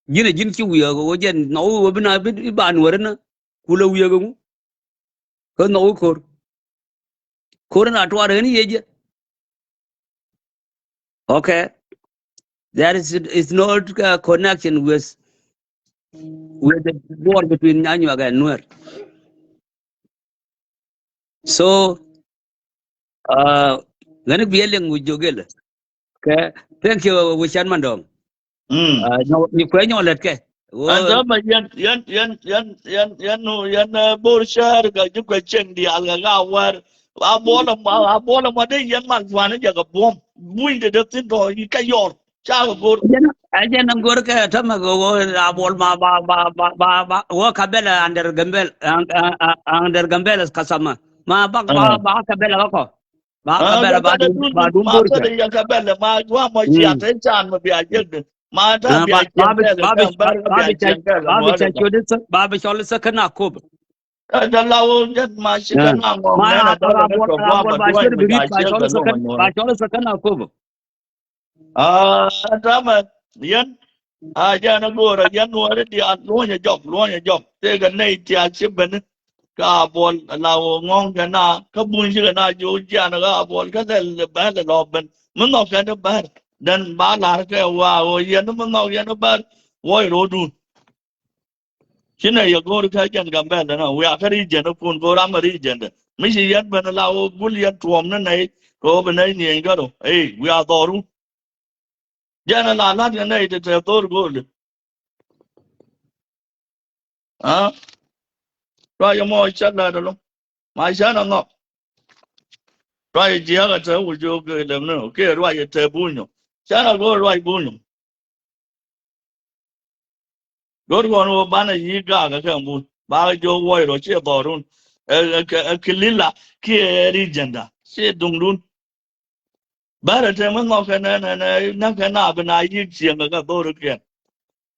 Ji̱n ɛ ji̱n ci wi̱i̱ ɛ ɣöö jɛn nhɔk wi̱i̱ wä bi na bi ba Nuäri ni. Kulɛ wi̱i̱ ɛ ŋu. Kä nhɔk wi̱i̱ ko̱r. Ko̱r in a tuaar ɣän i̱ yec jɛ. Okay. There is, is no, uh, connection with, with the war between Anyuak and Nuer. So, uh, ɣän i̱ biɛ liŋ wä jiök ilɛ. Okay. Thank you, wä can man dɔ̱ŋ. Mm. Uh, nyɔ, ni kuɛ nyɔ lɛt kɛ. Ɛn täämɛ yɛn, yɛn, yɛn, yɛn, yɛn, yɛn, yɛn, uh, Bor Cäär kɛ ji̱ kuɛ cieŋ diaal kɛ ka wɛr. A buɔl ɛmɔ, a buɔl ɛmɔ dee yɛn mal tuani jɛ kɛ buɔ̱m. Buny de dee thin tɔ yi kɛ yɔr. Ca kɛ go̱r. Ɛ jɛn, ɛ jɛn go̱r kɛ tämɛ kɛ wä a buɔl ma ba, ba, ba, ba, ba, wä Gambela under Gambela, un-, un-, un-, under Gambela kasama. Ma bak ba, ba Gambela kɔ. Ba Gambela ba dun, ba dun go̱r kɛ. Ya Gambela ma wa mɔ cia te can mɔ bia jek de. Ma ta bia jek de, ba bi, ba bi ca cɔl sɛ kɛ na kop. Ka jɛ la wä jɛ ma ci kɛ na ŋɔŋ nɛ na dɔl kɛ kɛ guam a duany mi ca ciek kɛ lɔŋ a nyuɔr. Ba cɔl sɛ kɛ na kop. Ah, ɛn täämɛ yɛn. A jɛn a go̱o̱rä yɛn Nuäri diaal luɔ̱nyɛ jɔk, luɔ̱nyɛ jɔk. Tëëkɛ nɛy tiaal ci ben. Ka a buɔl la wä ŋɔ̱ŋ kɛ na, kä buny cikɛ na jiök jian ka a buɔl kä lɛl bɛl lɔ ben. Mi nhɔk kɛn bɛr. Dɛn ba la̱r kɛ wa wä yɛn mi nhɔk yɛn bɛr. Wuɔc ro̱o̱dun. Ci nɛ yɛ go̱o̱r kä jɛn Gambɛl dɛ na wiaa kä region kun go̱o̱r amɛ region dɛ. Mi ci yɛn ben la wä gul yɛn tuɔm ni nɛy kɛ wä bi nɛy nieny gärɔ. Ey, wiaa dhɔru. Jɛn la lat kɛ nɛy ti tɛ dhor go̱o̱r dɛ. Ah? Ruac ɛmɔ cä lät ɛlɔ. Ma cän a nhɔk. Ruac jiäk a te wä jiök kɛ lɛm ni kiɛ ruac a te bunyɔ. Cän a go̱o̱r ruac bunyɔ. Go̱r kɔn wä banɛ yi gaak ɛ kɛ ŋun ba kɛ jiök wuɔc rɔ ciɛ dhɔrun. Ɛ, ɛ, ɛ, ɛ kilila kiɛ ɛ ri jɛnda ciɛ duŋdun. Bärɛ te mi nhɔk kɛ nɛ nɛ nɛ nɛ kɛ na bi na yik cieŋ kɛ kɛ dhor kiɛn.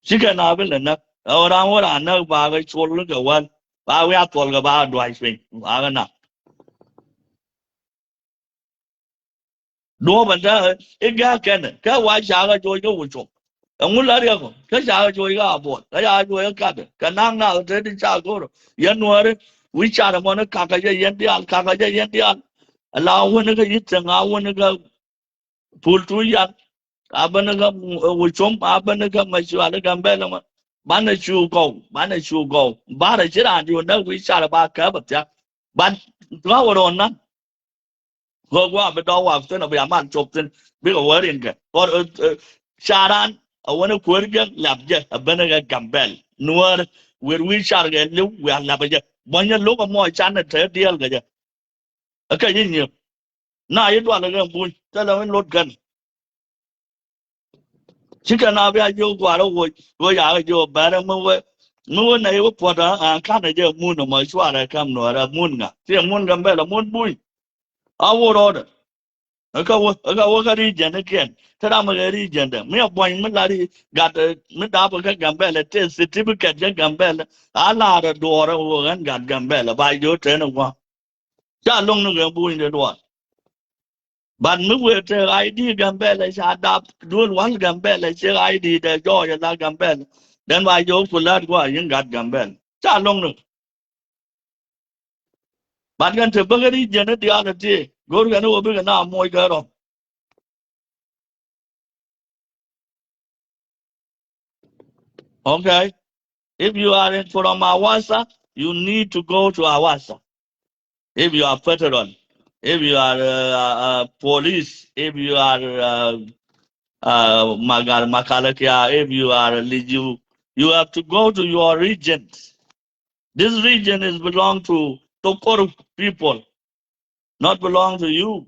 Cikɛ na bi lɛ näk ɛ ɣän ram wä ran näk ba kɛ cuɔl kɛ wäl ba wiaa thuɔl kɛ ba kɛ duac piny ba kɛ na. Duɔ̱ɔ̱p ɛn täämɛ i̱ gäk kɛnɛ kä wa cakä joc kä wä cuɔp. Ɛŋu la riɛk ɔ? Kä ca kɛ cuɔ̱c kä Abuɔl. Kä ca kɛ cuɔ̱c kä Katɛ. Kɛ naŋ na kɛ te di ca go̱r ɔ. Yɛn Nuääri, wi̱i̱ car ɛmɔ ni kakä jɛ yɛn diaal, kakä jɛ yɛn diaal. Ala wä ni kä Yi̱thɛŋ, a wä ni kä Pul Tuuc Yan. A bä ni kä, ɛ, Wä Com, a bä ni kä Macual Gambɛl ɛmɔ. Banɛ cu gɔw, banɛ cu gɔw. Barɛ ci raan diw näk wi̱i̱ car ba kääp ɛ thia̱k. Ban, ŋa wä rɔɔn nan. Kɛ gua̱a̱ bi dɔ̱k wak thi̱n, a bi a mal cop thi̱n, bikɛ wä rin kɛ. Kɔr, ɛ, ɛ, caran a wä ni kuäär jɛ lap jɛ, a ben kɛ Gambɛl. Nuäär, wër wi̱i̱ car kɛ li̱w, wi̱i̱ a lap jɛ. Buɔ̱nyɛ lo̱k a mɔ can ni te diɛɛl kɛ jɛ. Ɛ kɛ ji̱ nyiëk. Na yi dual kɛ buny, thilɛ mi lot kɛn. Cikɛ na bia jiök gua̱a̱r ɛ woc, woc a kɛ jiök bɛrɛ mi wee, mi wee nɛ yi wee puɔ̱t a, a ka̱n ɛ jɛ mun ɛmɔ cuarɛ kɛm Nuäärɛ mun ŋa. Ti ɛ mun Gambɛl ɛ mun buny. A wä rɔɔdɛ. Ɛ kä wä, ɛ kä wä kä region ikiɛn. Te ram ɛ kɛ region dɛ. Mi ɛ buɔ̱ny mi lar i̱ gat, ɛ, mi dap ɛ kä Gambɛl ɛ te certificate jɛ Gambɛl. A lar ɛ duɔɔr ɛ wä ɣän gat Gambɛl ɛ ba jiök te ni gua̱a̱. Ca lo̱ŋ ni kɛ buny de duɔɔr. But mi wëë te I D Gambɛl ɛ ca dap duel wal Gambɛl ɛ cɛ I D dɛ jɔɔc ɛ la Gambɛl. Then ba jiök ku lät gua̱a̱ yin gat Gambɛl. Ca lo̱ŋ ni. But kɛn te bäkɛ region ni diaal ɛ ti go̱r kɛn ni wä bikɛ na moc kɛ rɔ. Okay. If you are in from Awasa, you need to go to Awasa. If you are federal, if you are, uh, uh, police, if you are, uh, uh, Magal Makalakia, if you are Liju, you have to go to your region. This region is belong to Tokoro people, not belong to you.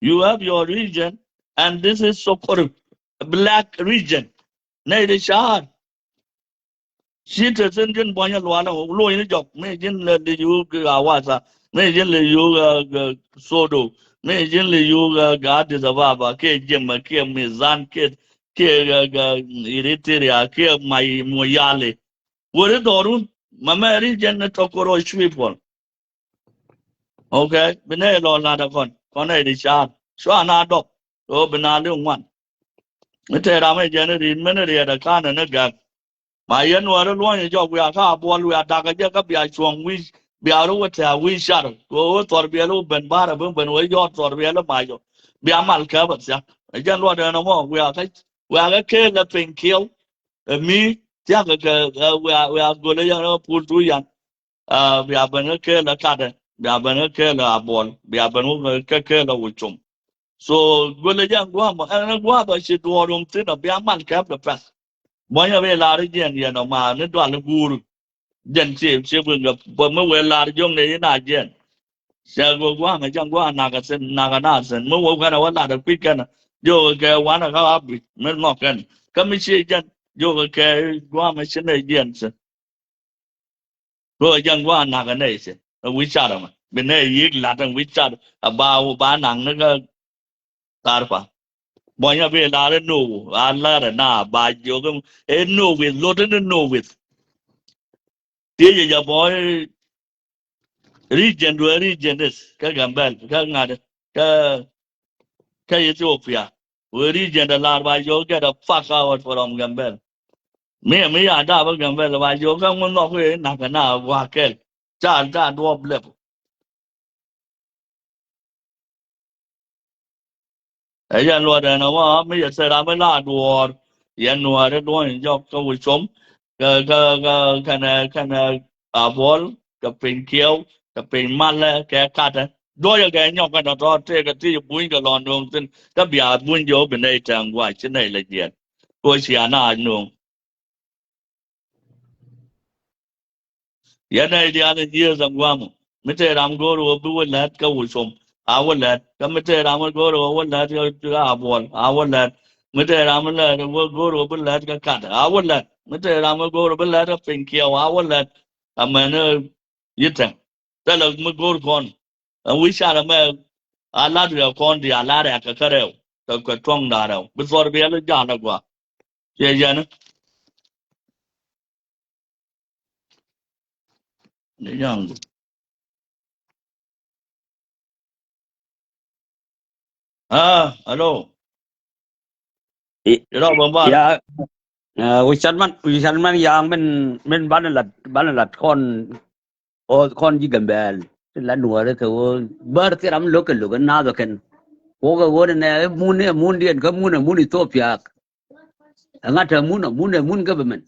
You have your region, and this is Sokori, black region. Nɛy di ca̱a̱r. Ci te thi̱n ji̱n buɔ̱nyä lualä wä lo̱ny ni jɔk. Mi ji̱n lɛ li yuk Awasa. Mi ji̱n li yuk, uh, uh, Sodo. Mi ji̱n li yuk, uh, Addis Ababa. Kiɛ Jemɛ, kiɛ Mizan, kiɛ, kiɛ, uh, uh, Eritrea, kiɛ Mai Moyale. Weri dɔɔrun. Mamɛ region ni Tokoro Shui people. Okay, bi nɛ lɔ lat ɛ kɔn, kɔn ɛ di ca̱a̱r. Cua na dɔk, ɣöö bi na li ŋuan. Mi te ram ɛ jɛn ri, min riɛt ɛ ka̱n ɛ ni gak. Ma yɛn Nuäärä luɔ̱ny ɛ jɔk wiaa kä Abuɔl wiaa dakä jɛ kä bia cuɔ̱ŋ wi̱i̱, bia ru wä tɛ̈ɛ̈ wi̱i̱ car. Ɣöö wä thɔr biɛl wä ben ba̱r ɛ ben ben wä yɔɔt thɔr biɛl ɛ mac ɔ. Bia mal kɛp ɛ thia̱k. Ɛ jɛn luɔt ɛn ɛmɔ wiaa kä, wiaa kä keel ɛ piny kiɛw. Ɛ mi thia̱k kɛ, ɛ, wiaa, wiaa go̱l ɛ yɛn ɛ Pul Tuuc Yan. Ah, bia ben kä kɛɛl ɛ Katɛ, bia ben kä kɛɛl ɛ Abuɔl, bia ben kä kɛɛl ɛ Wä Com. So, guɛlɛ jɛ ɛn gua̱a̱th mɔ, ɛn gua̱a̱th ɔ ci duɔɔr rom thi̱n ɔ, bia mal kɛp kɛ pɛ̈th. Buɔ̱nyɛ bi lar jiɛn yɛn ɔ ma ni dual guur. Jɛn ci, ci bi ŋä, bä mi wee lar jiɔŋ ni yin a jiɛn. Cɛ guɔ gua̱a̱th mɛ jɛn gua̱a̱th nakä thi̱n, nakä na thi̱n. Mi wee kɛn ɛ wä lar ɛ kui̱ kɛn ɛ. Jiök kɛ wanɛ kä a bi, mi nhɔk kɛn. Kä mi ci jɛn, jiök kɛ gua̱a̱th mɛ ci nɛ jiɛn thi̱n. Kɛ ɣöö jɛn gua̱a̱th na̱k ɛ nɛy cɛ ɛ wi̱c car ɛmɛ bi nɛy yiëk la̱t ɛn wi̱c car ɛ ba wä ba naŋ ni kä Tharpa. Buɔ̱nyä bi lar ɛ no̱o̱k a lär ɛ na ba jiök ɛ no̱o̱k wi̱th lot ɛn no̱o̱k wi̱th. Thiec ɛ jɛ bɔy region duɛ region is kä Gambɛl kä ŋa̱t kä kä Ethiopia. Wee region dɛ lar ba jiök get the fuck out from Gambɛl. Mi mi ya dap kä Gambɛl ba jiök kä ŋun nhɔk wee nak kɛ na gua̱a̱k kɛl. Ca ca duɔp lɛp. Ɛ yɛn luɔt ɛn ɛmɔ mi yɛ thil ram mi la duɔɔr. Yɛn nuɔɔr i̱ duɔ̱ny jɔk kä Wä Com. Kä kä kä kɛnɛ kɛnɛ Abuɔl kɛ piny kiɛw kɛ piny malɛ kɛ katɛ. Duɔyɛ kɛ nyɔk kɛn tɔ̱tɔ̱ tëëkɛ ti buny kɛ lɔn nuɔ̱ŋ thi̱n kä bia buny jɛ wä bi nɛy tɛŋ gua̱c ci nɛy lɛ jiɛn. Kɛ wä cia na nuɔ̱ŋ. Yɛn nɛy diaal in jiëëth ɛn gua̱a̱mɔ mi tëë ram go̱o̱r ɣöö bi wä lät kä Wä Com a wä lät. Kä mi tëë ram go̱o̱r ɣöö wä lät kä Abuɔl a wä lät. Mi tëë ram lät wä go̱o̱r ɣöö bi lät kä Katɛ a wä lät. Mi tëë ram go̱o̱r ɣöö bi lät kä piny kiɛw a wä lät. Amäni Yi̱thɛŋ. Thilɛ mi go̱o̱r kɔn. Ɛn wi̱c car ɛmɛ a lat riɛk kɔn diaal a rɛ̈k kɛ kä rɛw kɛ kɛ tuɔ̱ŋda rɛw bi thuɔr biɛl i̱ ja̱a̱n agua. Ciɛ yɛn i̱ ni ja̱a̱n gu. Ah, hello. Ɛ, you know, bä bar. Ya, ɛ, wi̱i̱ can man, wi̱i̱ can man ya̱a̱ŋ min, min banɛ lat, banɛ lat kɔn, ɔ, kɔn ji̱ Gambɛl. Ti lat Nuäärä kɛ ɣöö bär thil ram lo̱k kɛ lo̱k ɛ naath ɔ kɛn. Wokɛ ɣöö nɛ mun, ɛ mun diɛn, kä mun, ɛ mun Ethiopia. Ɛ ŋa̱t ɛ mun, ɛ mun, ɛ mun government.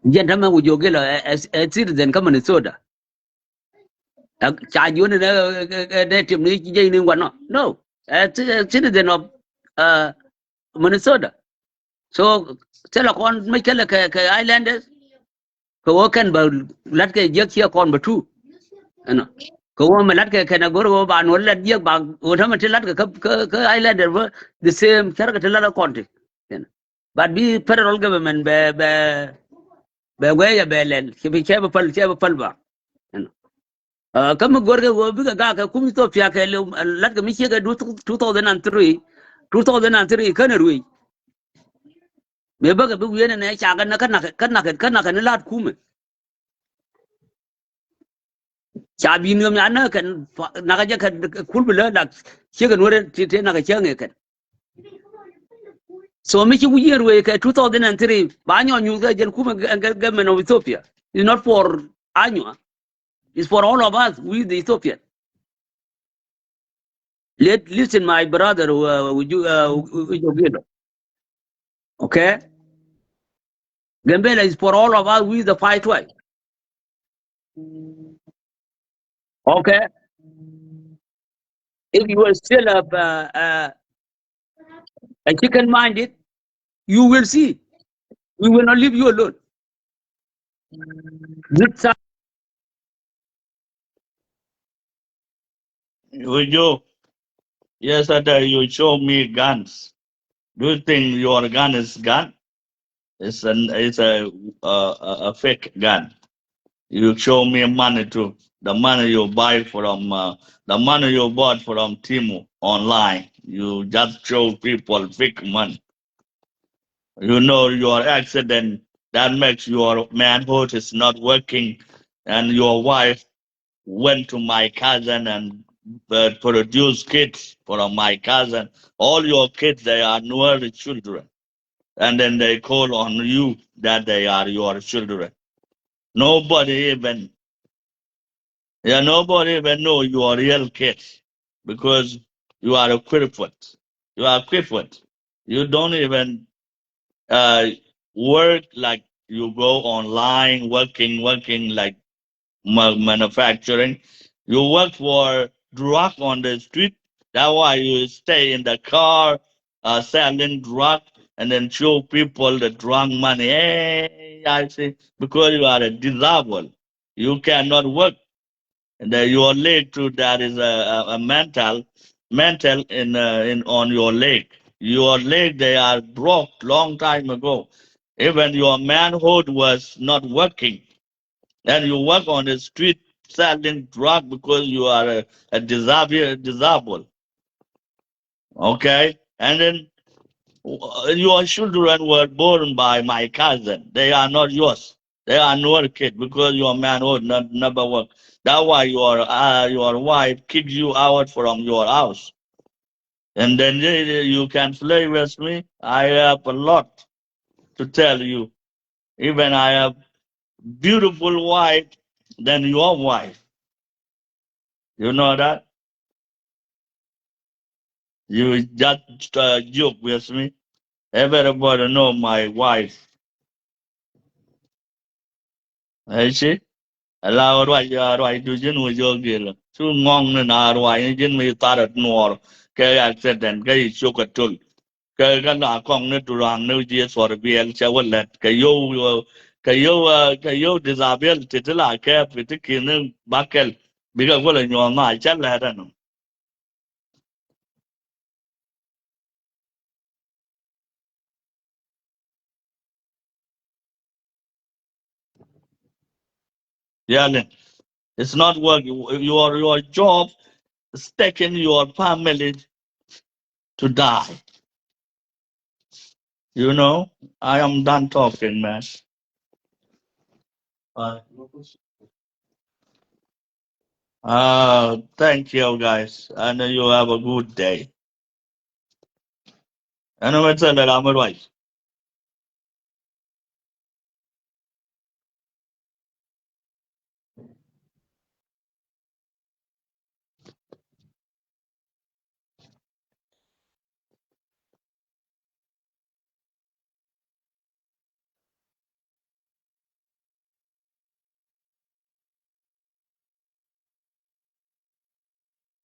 Jɛn tämɛ wi̱c jiök ilɛ ɛ, ɛ, ɛ citizen kä Minnesota. Ɛ, ca jiön inɛ, ɛ, ɛ, ɛ, dee tim ni jiɛc ni ŋuan nɔ. No. Ɛ, ci-, ɛ citizen of, ɛ, Minnesota. So, thilɛ kɔn mi kɛlɛ kɛ, kɛ Islanders. Kɛ ɣöö kɛn bä la̱t kɛ jiäk ciɛ kɔn bä tu. Ɛnɔ. Kɛ ɣöö mi la̱t kɛ kɛn a go̱r ɣöö ba nuɔr la̱t jiäk ba ɣöö tämɛ ti la̱t kɛ, kä, kä, kä Islanders bä the same cärkɛ ti la̱t kɔn ti. Ɛnɔ. But bi federal government bɛ, bɛ, bɛ guɛc a bɛ lɛl, cɛ bi, cɛ bi päl, cɛ bi päl ba. Ɛnɔ. Ɛ, kä mi go̱rkɛ ɣöö bikɛ gak kɛ kum Ethiopia kɛ liw, ɛ, la̱tkɛ mi ciekɛ du two thousand and three, two thousand and three känɛ ruëc. Mëë bäkɛ bi wi̱i̱ ɛn ɛ cakɛ nä kä nak, kä nak, kä nak ni la̱t kumɛ. Ca bi niöm ya näk kɛn, nakä jɛ kɛn kul bi lä lak ciek kɛn wärä ti, ti nakä cäŋ ɛ kɛn. So mi ci wi̱i̱ yɛn ruëë kɛ two thousand and three ba nyɔ nyuth kɛ jɛn kumɛ gɛ-, gɛ-, government of Ethiopia. It's not for Anywa. It's for all of us, we the Ethiopian. Let, listen, my brother, uh, Uju-, uh, Uju Gilo. Okay? Gambela is for all of us, we the five tribe. Okay? If you are still a, uh, uh, a chicken minded, you will see. We will not leave you alone. Good time. Uju, yesterday you show me guns. Do you think your gun is gun? It's an, it's a, a, a, a fake gun. You show me money too. The money you buy from, uh, the money you bought from Temu online. You just show people fake money. You know your accident that makes your manhood is not working, and your wife went to my cousin and, uh, produced kids from my cousin. All your kids, they are Nuer children. And then they call on you that they are your children. Nobody even, yeah, nobody even know your real kids because you are a crippled. You are crippled. You don't even, uh, work, like, you go online working, working like ma-, manufacturing. You work for drug on the street. That's why you stay in the car, uh, selling drug, and then show people the drug money. Hey, I see, because you are a disabled. You cannot work. And then your leg too, that is a, a, a mental, mental in, uh, in, on your leg. Your leg, they are broke long time ago. Even your manhood was not working. And you work on the street selling drug because you are a, a disabled, disabled. Okay? And then, uh, your children were born by my cousin. They are not yours. They are Nuer kid because your manhood not, never work. That's why your, uh, your wife kicked you out from your house. And then you, you can play with me. I have a lot to tell you. Even I have beautiful wife than your wife. You know that? You just, uh, joke with me. Everybody know my wife. Ɛ ci ala ruac, ruac du ji̱n wä jiök gilä cu ŋɔŋ ni na ruac ni ji̱n mi tharɛ nuɔɔr kɛ accident kɛ i̱ cuk kɛ tul. Kɛ kɛ la kɔŋ ni duraŋ ni ji̱ thuɔr biɛl cɛ wä lɛt kɛ yio̱w, kɛ yio̱w, kɛ yio̱w disability ti la kɛɛp ti ki̱n ni bakɛl bikɛ kulɛ nyuɔ̱ɔ̱n ma cɛ lɛt ɛnɔ. Really, it's not working. Your, your job is taking your family to die. You know, I am done talking, man. Uh, thank you, guys, and you have a good day. Ɛn mɛ thilɛ ram mi ruac.